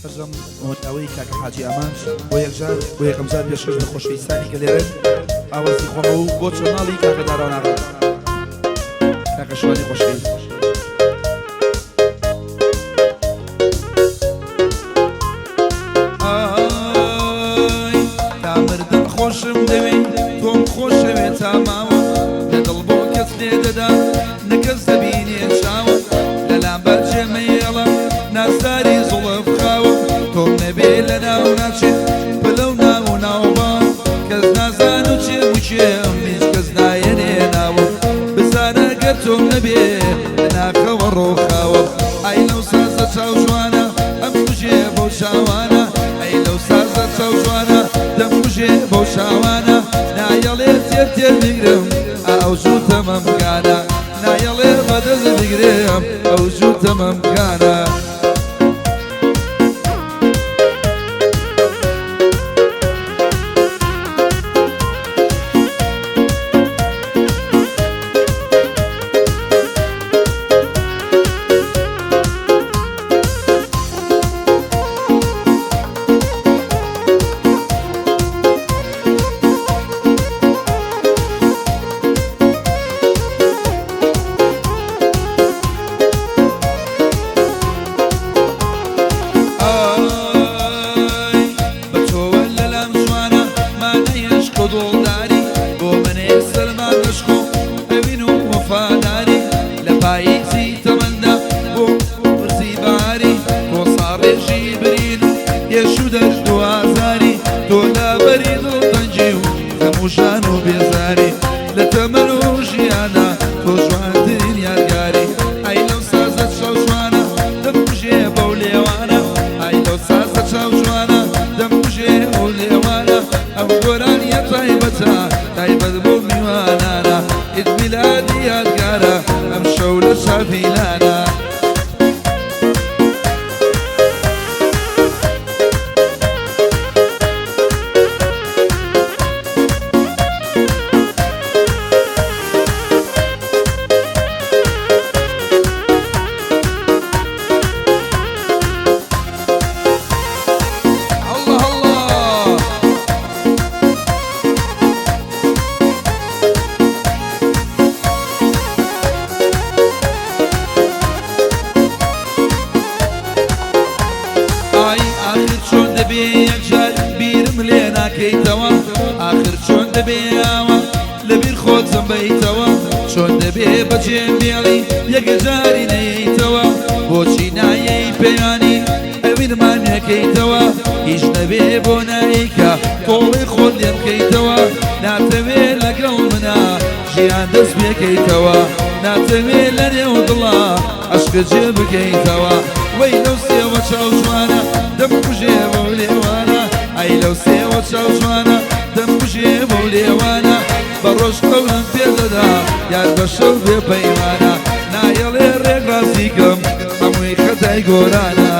سەرجەم هۆنراوەی کاکە حاجی ئامانج بۆ یەکجار بۆ یەکەمجار پێشکەش بە خۆشەویستانی کە لێرەن ئاوازی خۆمە و بۆ چۆناڵی کاکە داراناغا کاکە شوانی خۆشەویست. ئای تا مردن خۆشم دەوێی تۆم خۆشەوێ تا ماوە لە دڵ بۆ کەس لێ دەدا نە کەس دەبینێ چاوە لەلام بەجێ مەیەڵە نازداری زوڵف خاوە تۆم نەبێ لە ناو ناچێ پلەو ناو و ناوبان کەس نازان و چێم و کێم هیچ کەس نایەنێ ناوم بزانە گەر تۆم نەبێ لە ناخەوە ڕۆخاوە ئای لەو سازە چاو جوانە ئەم کوژێ بەو چاوانە ئەی لەو سازە چاو جوانە دەم کوژێ بەو چاوانە نایەڵێ تێر تێر بگرم ئەو جووتە مەمکانە نایەڵێ بەدەست بگرم ئەو جووتە مەمکانە. ئای بە تۆوە لەلام جوانە مانای عشق و دڵداری بۆ منێ سەلمان عشق و ئەوین و وەفاداری لە پاییزی تەمەندا بۆ وەرزی بەهاری تۆ ساڕێژی برین و ئێش و دەرد و ئازاری تۆ لابەری دڵتەنگی و خەم و ژان و بێزاری لە تەمەن و ژیانا تۆ جوانترین یادگاری ئای لەو سازە چاو جوانە دەمکوژێ بەو لێوانە ئای لەو سازە چاو جوانە دەمکوژێ ئەو لێوانە ئەم گۆرانیە تایبەتە تایبەت بۆ میوانانە عید میلادی یادگارە ئەم شەو لە چاڤیلانە. الله الله. ئای ئاخر چۆن دەبێ یەکجار بیرم لێ ناکەیتەوە ئاخر چۆن دەبێ ئاوا لەبیر خۆتم بەیتەوە چۆن دەبێ بەجێم بێڵی یەکجاری نەیەیتەوە بۆچی نایەی پەیانی ئەوینمان نەکەیتەوە هیچ نەبێ بۆ نایکە تۆڵەی خۆت لێم بکەیتەوە ناتەوێ لەگەڵ منا ژیان دەست پێکەیتەوە ناتەوێ لەنێو دڵا عەشق جێ بکەیتەوە وەی لەو سێوە چاو جوانە دەمکوژێ بەو لێوانە ئەی لەو سێوە چاو جوانە دەمکوژێ بەو لێوانە بە ڕۆژ قەولم پێ دەدا یار بە شەو بێ پەیمانە نایەڵێ ڕێک ڕازی کەم هەمووی خەتای گۆرانە.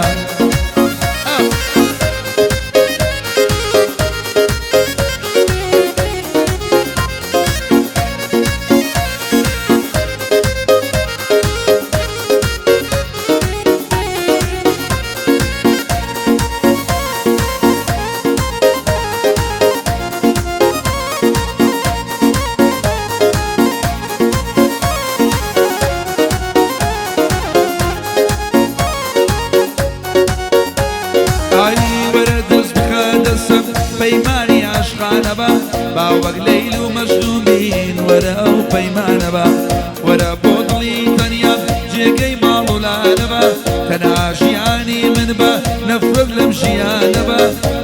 ئای وەرە دەست بخە دەستم پەیمانی عاشقانە بە با وەک لەیل و مەجنون بین وەرە ئەو پەیمانە بە وەرە بۆ دڵی تەنیا جێگەی ماڵ و لانە بە تەنها ژیانی من بە نەفرەت لەم ژیانە بە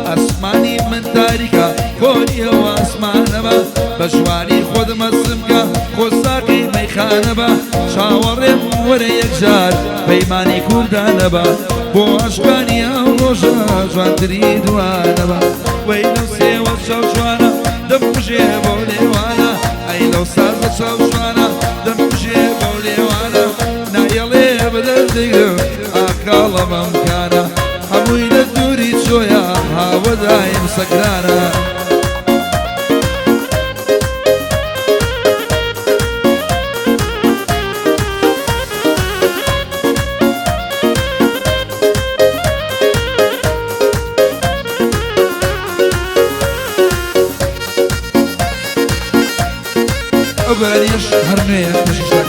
ئاسمانی من تاریکە خۆری ئەو ئاسمانە بە بە جوانی خۆت مەستم کە خۆ ساقی مەیخانە بە چاوەڕێم وەرە یەکجار پەیمانی کوردانە بە بۆ عاشقانی ئەو ڕۆژە جوانتری دوانە بە وەی لەو سێوە چاو جوانە دەمکوژێ بەو لێوانە ئەی لەو سازە چاو جوانە دەمکوژێ بەو لێوانە نایەڵێ بەدەردەگرم ئاکاڵە مەمکانە هەمووی لە دووری چۆیە هاوەدایم سەکرانە. هەر نوێیە پێشکەشتان.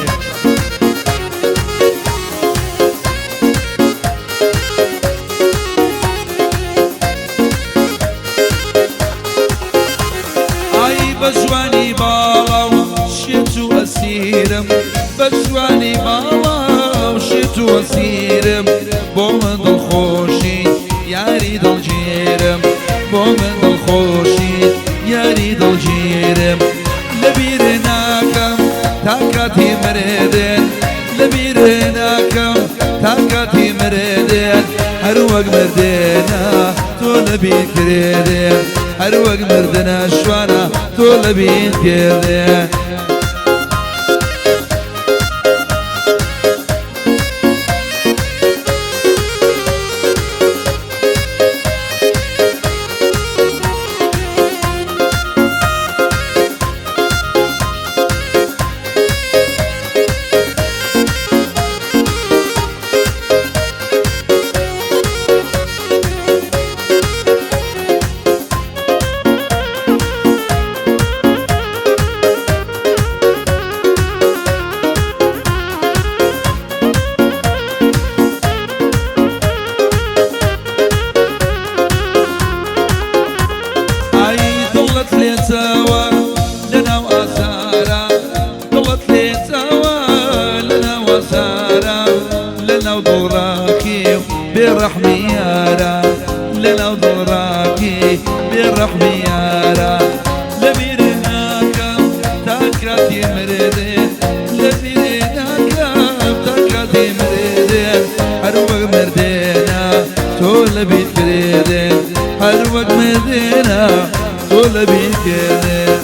ئای بە جوانی باڵا و شێت و ئەسیرم، بە جوانی باڵا و شێت و ئەسیرم، بۆ من دڵخۆشی یاری دڵگیرم، بۆ من دڵخۆشی یاری دڵگیرم. لەبیر ناکەم تا کاتی مردن، لەبیر ناکەم تا کاتی مردن، هەر وەک مردنە تۆ لەبیر کرێدێ، هەر وەک مردنە شوانە تۆ لەبیر کردێ. ئای دڵت لێچەوە لەناو ئازارا، دڵت لێچەوە لەناو ئازارا، لەناو دڵڕاکی و بێڕەحمی یارا، لەناو دڵڕاکی بێڕەحمی یارا. لەبیر ناکەم تا کاتی مردن، لەبیر ناکەم تا کاتی مردن، هەر وەک مردنە تۆ لەبیر کردن، هەر وەک مردنە تۆ لەبیر کردن.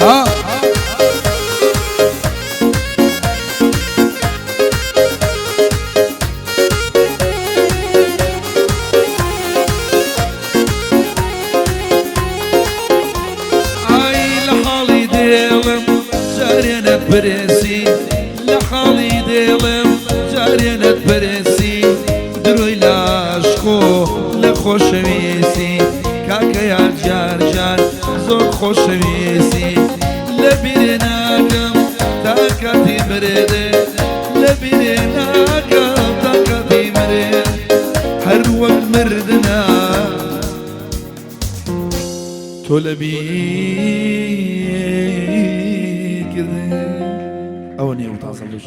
ها ئای لە حاڵی دێڵم جارێنت پرسی، لە حاڵی دێڵم جارێنت پرسی، درۆی لاشخۆ لە خۆشەویستی، کاکەیان جار جار زۆر خۆشەویستی. لەبیر ناکەم تا کاتی مردن، لەبیر ناکەم تا کاتی مردن، هەر وەک مردنە تۆ لەبیر کردن. ئەوە نییە و تازە لەش.